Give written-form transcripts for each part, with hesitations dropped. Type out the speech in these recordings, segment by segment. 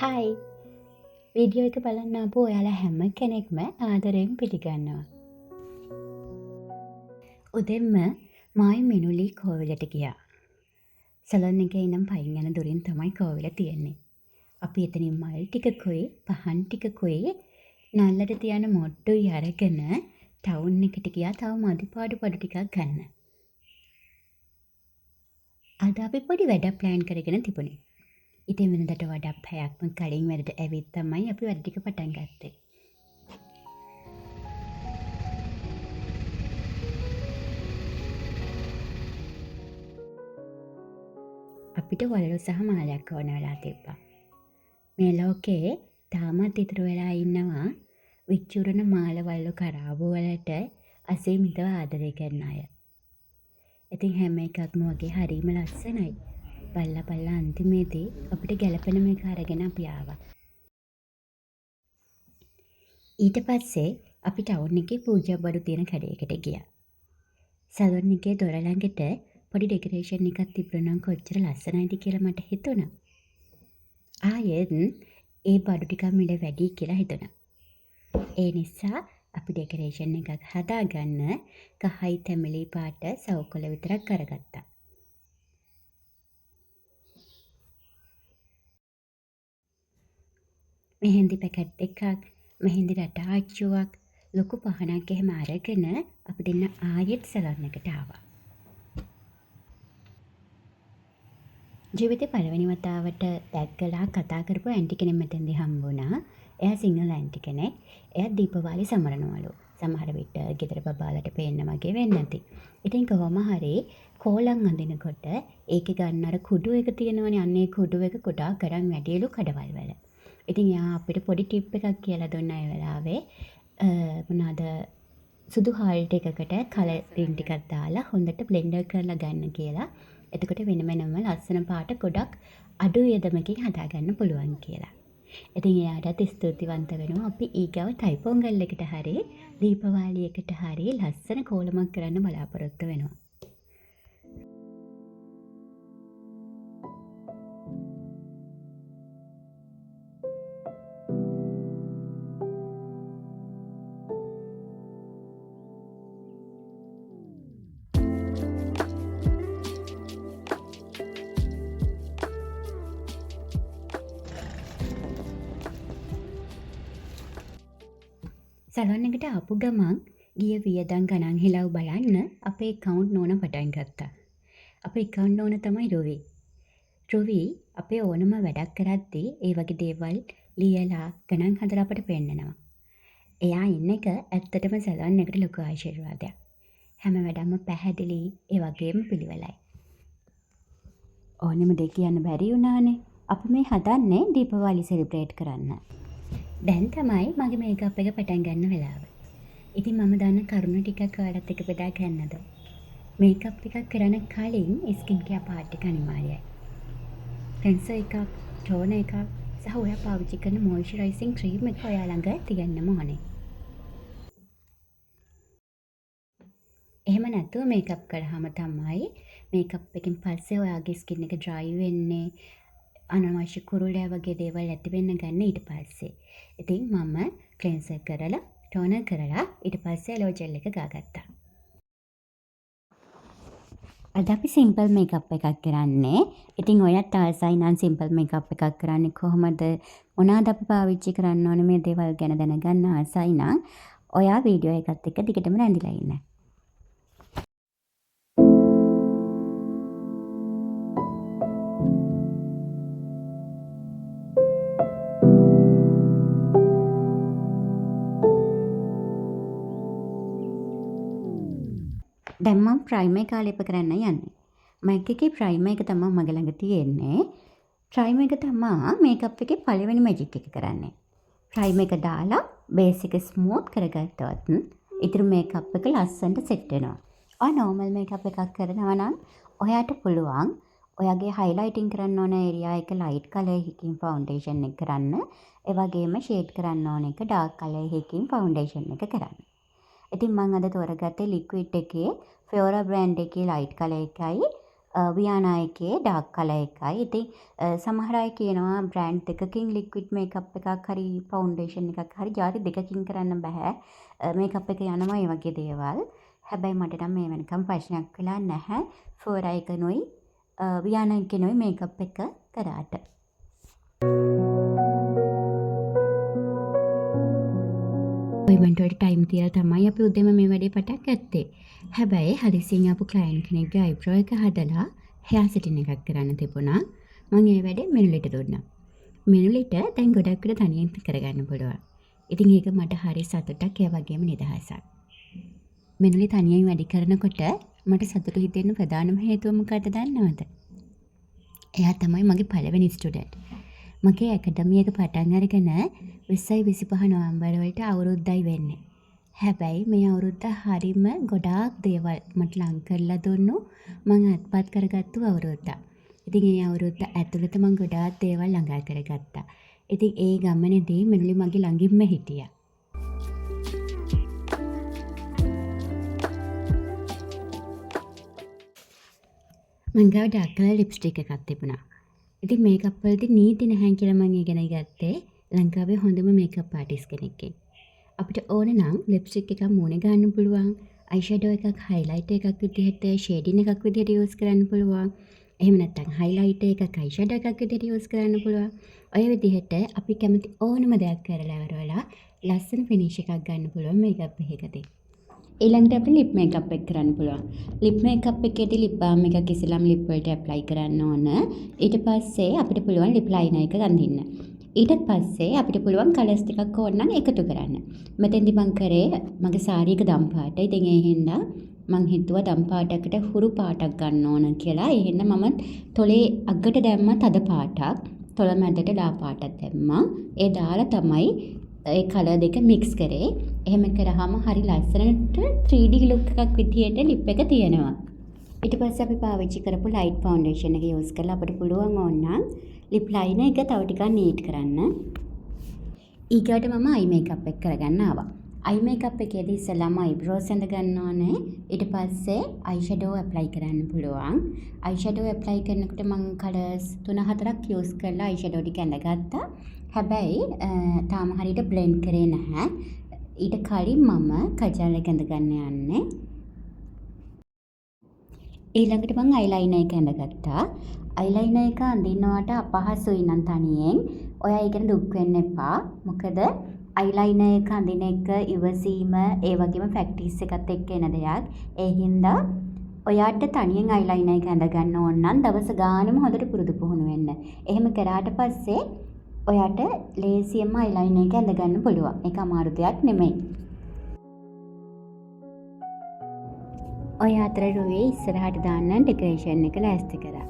Hi, video එක බලන්න ආපු ඔයාලා හැම කෙනෙක්ම ආදරයෙන් පිළිගන්නවා. උදෙන්ම මායි මිනුලි කෝවිලට ගියා. සලොන් එකේ ඉඳන් පයින් යන දුරින් තමයි කෝවිල තියෙන්නේ. අපි එතනින් මල් ටිකකුයි පහන් ටිකකුයි නල්ලට තියන මොට්ටුයි අරගෙන ටවුන් එකට ගියා තව මදි පාඩු බඩු ටිකක් ගන්න. අද අපි පොඩි වැඩක් ප්ලෑන් කරගෙන තිබුණේ. ඉතින් වෙනදට වඩා පැයක්ම කලින් වැඩට ඇවිත් තමයි අපි වැඩ ටික පටන් ගත්තේ. අපිට වළලු සහ මාලයක් ඕන වෙලා තිබ්බා. මේ ලෝකේ තාමත් ඉතුරු වෙලා ඉන්නවා විච්චුරන මාල වළලු කරාබු වලට අසීමිතව ආදරය කරන අය. ඉතින් හැම එකක්ම වගේ හරිම ලස්සනයි. බලලා බලලා අන්තිමේදී අපිට ගැලපෙන මේක අරගෙන අපි ආවා. ඊට පස්සේ අපි ටවුන් එකේ පූජා බඩු තියෙන කඩේකට ගියා. සලොන් එකේ දොර ළඟට පොඩි ඩෙකරේෂන් එකක් තිබුණා නම් කොච්චර ලස්සනයිද කියලා මට හිතුණා. ආයෙත් ඒ බඩු ටිකක් මිල වැඩි කියලා හිතුණා. ඒ නිසා අපි ඩෙකරේෂන් එකක් හදාගන්න කහයි තැමිලි පාට සවුකොළ විතරක් අරගත්තා. මෙහෙන්දි පැකට් දෙකක්, මෙහෙන්දි රට ආච්චුවක්, ලොකු පහනක් එහෙම අරගෙන අපි දෙන්න ආයෙත් සලොන් එකට ආවා. ජීවිතේ පළවෙනි වතාවට දැක්කලා කතා කරපු ඇන්ටි කෙනෙක් මෙතෙන්දී හම්බුණා. එයා සිංහල ඇන්ටි කෙනෙක්. එයා දීපවාලි සමරනවලු. සමහර විට ගෙදර බබාලට පේන්න වගේ වෙන්න ඇති. ඉතින් කොහොම හරි කෝලම් අඳිනකොට ඒකේ ගන්න අර කුඩු එක තියෙනවනේ, අන්න ඒ කුඩු එක ගොඩාක් ගණන් වැඩිලු කඩවල් වල. ඉතින් එයා අපිට පොඩි ටිප් එකක් කියලා දුන්නා ඒ වෙලාවේ. මොනවාද සුදු හාල් ටිකකට කලරින් ටිකක් දාලා හොඳට බ්ලෙන්ඩර් කරලා ගන්න කියලා. එතකොට වෙන වෙනම ලස්සන පාට ගොඩක් අඩු වියදමකින් හදාගන්න පුළුවන් කියලා. ඉතින් එයාටත් ස්තුතිවන්ත වෙනවා. අපි ඊගව තයිපොංගල් එකට හරි දීපවාලි එකට හරි ලස්සන කෝලමක් කරන්න බලාපොරොත්තු වෙනවා. සලොන් එකට ආපු ගමන් ගිය වියදම් ගණන් හෙලව් බලන්න අපේ ඇකවුන්ට් නෝන පටන් ගත්තා. අපේ ඇකවුන්ට් නෝන තමයි රුවි. රුවි අපේ ඕනම වැඩක් කරද්දී ඒ වගේ දේවල් ලියලා ගණන් හදලා අපට පෙන්නනවා. එයා ඉන්න එක ඇත්තටම සලොන් එකට ලොකු ආශිර්වාදයක්. හැම වැඩක්ම පැහැදිලි, ඒ වගේම පිළිවෙලයි. ඕනෙම දෙයක් කියන්න බැරි වුණානේ. අපි මේ හදන්නේ දීපවාලි සෙලිබ්‍රේට් කරන්න. දැන් තමයි මගේ මේකප් එක පටන් ගන්න වෙලාව. ඉතින් මම දන්න කරුණු ටිකක් ඔයාලත් එක්ක බෙදා ගන්නද? මේකප් එකක් කරන කලින් ස්කින් කෙයාර් පාර්ට් එක අනිවාර්යයි. ක්ලෙන්සර් එකක්, ටෝනර් එකක් සහ ඔයා පාවිච්චි කරන මොයිස්චරයිසිං ක්‍රීම් එක ඔයා ළඟ තියෙන්නම ඕනේ. එහෙම නැතුව මේකප් කරාම තමයි මේකප් එකෙන් පස්සේ ඔයාගේ ස්කින් එක ඩ්‍රයි වෙන්නේ, අනවශ්‍ය කුරුලෑ වගේ දේවල් ඇති වෙන්න ගන්න ඊට පස්සේ. ඉතින් මම ක්ලෙන්සර් කරලා ටෝනර් කරලා ඊට පස්සේ ඇලෝ ජෙල් එක ගාගත්තා. අද අපි සිම්පල් මේකප් එකක් කරන්නේ. ඉතින් ඔයත් ආසයි නම් සිම්පල් මේකප් එකක් කරන්නේ කොහොමද, මොනවාද අපි පාවිච්චි කරන්න ඕනේ මේ දේවල් ගැන දැනගන්න ආසයි නම් ඔයා වීඩියෝ එකත් එක්ක දිගටම රැඳිලා ඉන්න. දැන් මම ප්‍රයිමර් එක ආලේප කරන්න යන්නේ. මැක් එකේ ප්‍රයිමර් එක තමයි මගේ ළඟ තියෙන්නේ. ප්‍රයිමර් එක තමයි මේකප් එකේ පළවෙනි මැජික් එක කරන්නේ. ප්‍රයිමර් එක දාලා බේස් එක ස්මූත් කරගත්තොත් ඉතුරු මේකප් එක ලස්සනට සෙට් වෙනවා. ඔයා නෝමල් මේකප් එකක් කරනවා නම් ඔයාට පුළුවන් ඔයාගේ හයිලයිටින් කරන්න ඕන ඒරියා එක ලයිට් කලර් එකකින් ෆවුන්ඩේෂන් එක කරන්න. ඒ වගේම ෂේඩ් කරන්න ඕන එක ඩාර්ක් කලර් එකකින් ෆවුන්ඩේෂන් එක කරන්න. ඉතින් මං අද තෝරගත්තේ ලික්විඩ් එකේ ෆියෝරා බ්‍රෑන්ඩ් එකේ ලයිට් කලර් එකයි වියානා එකේ ඩාර්ක් කලර් එකයි. ඉතින් සමහර අය කියනවා බ්‍රෑන්ඩ් දෙකකින් ලික්විඩ් මේකප් එකක් හරි ෆවුන්ඩේෂන් එකක් හරි ජාති දෙකකින් කරන්න බෑ. මේකප් එක යනවා ඒ වගේ දේවල්. හැබැයි මට නම් මේ වෙනකම් ප්‍රශ්නයක් වෙලා නැහැ. ෆෝරා එකනුයි වියානා එකනුයි මේකප් එක කරාට. අපොයින්ට්මන්ට් වලට ටයිම් තියලා තමයි අපි උදේම මේ වැඩේ පටන් ගත්තේ. හැබැයි හදිසියෙන් ආපු ක්ලයන්ට් කෙනෙක්ගේ අයිබ්‍රෝ එක හදලා හෙයා සෙටින් එකක් කරන්න තිබුණා. මං ඒ වැඩේ මෙනුලිට දුන්නා. මෙනුලිට දැන් ගොඩක් වැඩ තනියෙන් කරගන්න පුළුවන්. ඉතින් ඒක මට හරි සතුටක්, ඒ වගේම නිදහසක්. මෙනුලි තනියෙන් වැඩි කරනකොට මට සතුටු හිතෙන්න ප්‍රධානම හේතුව මොකද්ද දන්නවද? එයා තමයි මගේ පළවෙනි ස්ටුඩන්ට්. මගේ ඇකඩමි එක පටන් අරගෙන 2025 නොවැම්බර් වලට අවුරුද්දයි වෙන්නේ. හැබැයි මේ අවුරුද්ද හරිම ගොඩාක් දේවල් මට ලං කරලා දුන්නු, මං අත්පත් කරගත්තු අවුරුද්දක්. ඉතින් ඒ අවුරුද්ද ඇතුළත මං ගොඩාක් දේවල් ළඟා කරගත්තා. ඉතින් ඒ ගමනේදී මෙනුලි මගේ ළඟින්ම හිටියා. මං ගාව ඩාර්ක් කලර් ලිප්ස්ටික් එකක් තිබුණා. ඉතින් මේකප් වලදී නීති නැහැ කියලා මං ඉගෙන ගත්තේ ලංකාවේ හොඳම මේකප් ආටිස්ට් කෙනෙක්ගෙන්. අපිට ඕන නම් ලිප්ස්ටික් එකක් මූණේ ගන්න පුළුවන්, අයි ෂැඩෝ එකක් හයිලයිට් එකක් විදිහට, ෂේඩින් එකක් විදිහට යූස් කරන්න පුළුවන්. එහෙම නැත්නම් හයිලයිට් එකක් අයි ෂැඩෝ එකක් විදිහට යූස් කරන්න පුළුවන්. ඔය විදිහට අපි කැමති ඕනම දෙයක් කරලා ඉවරවෙලා ලස්සන ෆිනිෂ් එකක් ගන්න පුළුවන් මේකප් එකකදී. ඊළඟට අපිට ලිප් මේකප් එක කරන්න පුළුවන්. ලිප් මේකප් එකේදී ලිප් බාම් එකක් ඉස්සෙල්ලාම ලිප් වලට ඇප්ලයි කරන්න ඕන. ඊට පස්සේ අපිට පුළුවන් ලිප් ලයිනර් එක අඳින්න. ඊටත් පස්සේ අපිට පුළුවන් කලර්ස් ටිකක් ඕන නම් එකතු කරන්න. මෙතෙන්දි මං කරේ මගේ සාරි එක දම් පාට. ඉතින් ඒ හින්දා මං හිතුවා දම් පාටකට හුරු පාටක් ගන්න ඕන කියලා. ඒ හින්දා මම තොලේ අගට දැම්මා තද පාටක්. තොල මැදට ලා පාටක් දැම්මා. ඒ දාලා තමයි ඒ කලර් දෙක මික්ස් කරේ. එහෙම කරාම හරි ලස්සනට 3D look එකක් විදියට ලිප් එක තියෙනවා. ඊට පස්සේ අපි පාවිච්චි කරපු ලයිට් ෆවුන්ඩේෂන් එක යූස් කරලා අපිට පුළුවන් ඕන නම් ලිප් ලයිනර් එක තව ටිකක් නීට් කරන්න. ඊගාට මම අයි මේකප් එක කරගන්න ආවා. අයි මේකප් එකේදී ඉස්සෙල්ලාම අයිබ්‍රෝස් ඇඳ ගන්න ඕනේ. ඊට පස්සේ අයි ෂැඩෝ ඇප්ලයි කරන්න පුළුවන්. අයි ෂැඩෝ ඇප්ලයි කරනකොට මං කලර්ස් 3-4ක් යූස් කරලා අයි ෂැඩෝ ටික ඇඳගත්තා. හැබැයි තාම හරියට බ්ලෙන්ඩ් කරේ නැහැ. ඊට කලින් මම කජල් එක ඇඳ ගන්න යන්නේ. ඊළඟට මං අයිලයිනර් එක ඇඳගත්තා. අයිලයිනර් එක අඳින්න ඔයාට අපහසුයි නම් තනියෙන් ඔයා ඒ ගැන දුක් වෙන්න එපා. මොකද අයිලයිනර් එක අඳින එක ඉවසීම ඒ වගේම ප්‍රැක්ටිස් එකත් එක්ක එන දෙයක්. ඒ හින්දා ඔයාට තනියෙන් අයිලයිනර් එක ඇඳ ගන්න ඕන නම් දවස ගානෙම හොඳට පුරුදු පුහුණු වෙන්න. එහෙම කරාට පස්සේ ඔයාට ලේසියෙන්ම අයිලයිනර් එක ඇඳ ගන්න පුළුවන්. ඒක අමාරු දෙයක් නෙමෙයි. ඔය අතර රුවේ ඉස්සරහට දාන්න ඩෙකරේෂන් එක ලෑස්ති කරා.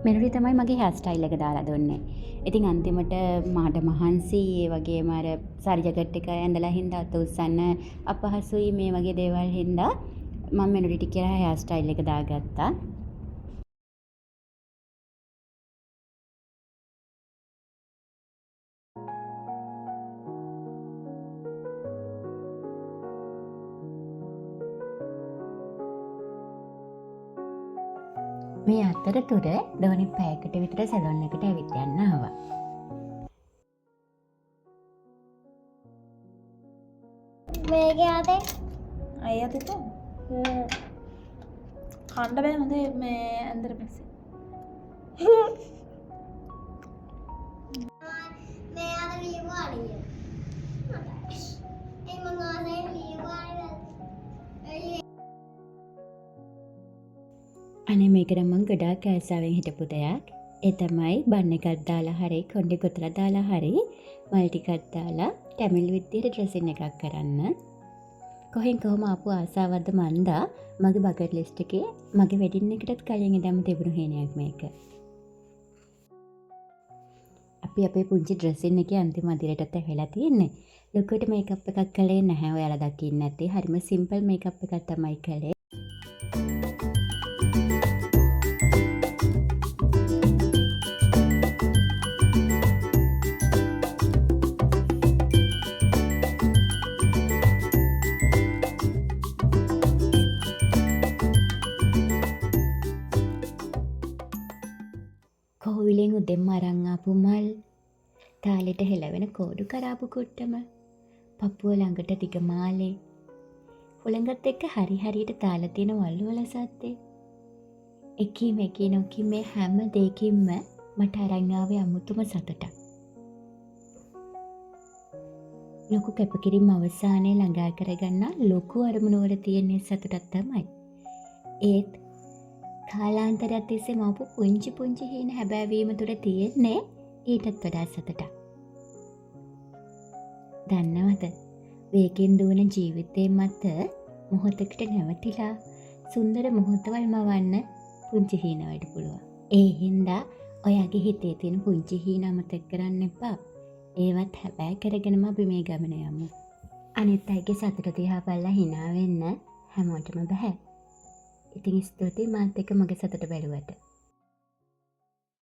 මෙනුලි තමයි මගේ හෙයාර් ස්ටයිල් එක දාලා දුන්නේ. ඉතින් අන්තිමට මට මහන්සි, ඒ වගේම අර සාරි ජැකට් එක ඇඳලා හින්දා අත උස්සන්න අපහසුයි මේ වගේ දේවල් හින්දා මම මෙනුලිට කියලා හෙයාර් ස්ටයිල් එක දාගත්තා. මේ අතරතුර දෝනි පැයකට විතර සැලොන් එකට ඇවිත් යන්න ආවා. මේකේ අතේ අය අතේ කො? කන්න බෑ හොඳේ මේ ඇඳට පස්සේ. මේ අර ලියුවා අරිය. ඒ මං ආසයි ලියුවා අරිය. අනේ මේක නම් මං ගොඩාක් ආසාවෙන් හිටපු දෙයක්. ඒ තමයි බන් එකක් දාලා හරි කොණ්ඩේ ගොතලා දාලා හරි මල් ටිකක් දාලා ටැමිල් විදියට ඩ්‍රෙසින් එකක් කරන්න. කොහෙන් කොහොම ආපු ආසාවක්ද මන්දා මගේ බකට් ලිස්ට් එකේ මගේ වෙඩින් එකටත් කලින් ඉඳන්ම තිබුණු හේනයක් මේක. අපි අපේ පුංචි ඩ්‍රෙසින් එකේ අන්තිම අදිරටත් ඇවිල්ලා තියෙන්නේ. ලොකුවට මේකප් එකක් කළේ නැහැ. ඔයාලා දකින්න ඇති. හරිම සිම්පල් මේකප් එකක් තමයි කළේ. කෝවිලෙන් උදෙන්ම අරන් ආපු මල්, තාලෙට හෙලවෙන කෝඩු කරාබු කුට්ටම, පපුව ළඟට දිග මාලේ, හුළඟත් එක්ක හරි හරියට තාලා තියෙන වළලු වල සද්දේ. එකී මෙකී නොකී මේ හැම දෙයකින්ම මට අරන් ආවේ අමුතුම සතුටක්. ලොකු කැපකිරීම් අවසානයේ ළඟා කරගන්නා ලොකු අරමුණු වල තියෙන සතුටක් තමයි. ඒත් කාලාන්තරයක් තිස්සේ මවපු පුංචි පුංචි හීන හැබෑවීම තුළ තියෙන්නේ ඊටත් වඩා සතුටක්. දන්නවද, වේගෙන් දුවන ජීවිතේ මත මොහොතකට නැවතිලා සුන්දර මොහොතවල් මවන්න පුංචි හීන වලට පුළුවන්. ඒ හින්දා ඔයාගේ හිතේ තියෙන පුංචි හීන අමතක කරන්න එපා. ඒවත් හැබෑ කරගෙනම අපි මේ ගමන යමු. අනිත් අයගේ සතුට දිහා බලලා හිනා වෙන්න හැමෝටම බැහැ. ඉතින් ස්තුතියි මාත් එක්ක මගේ සතුට බැලුවට.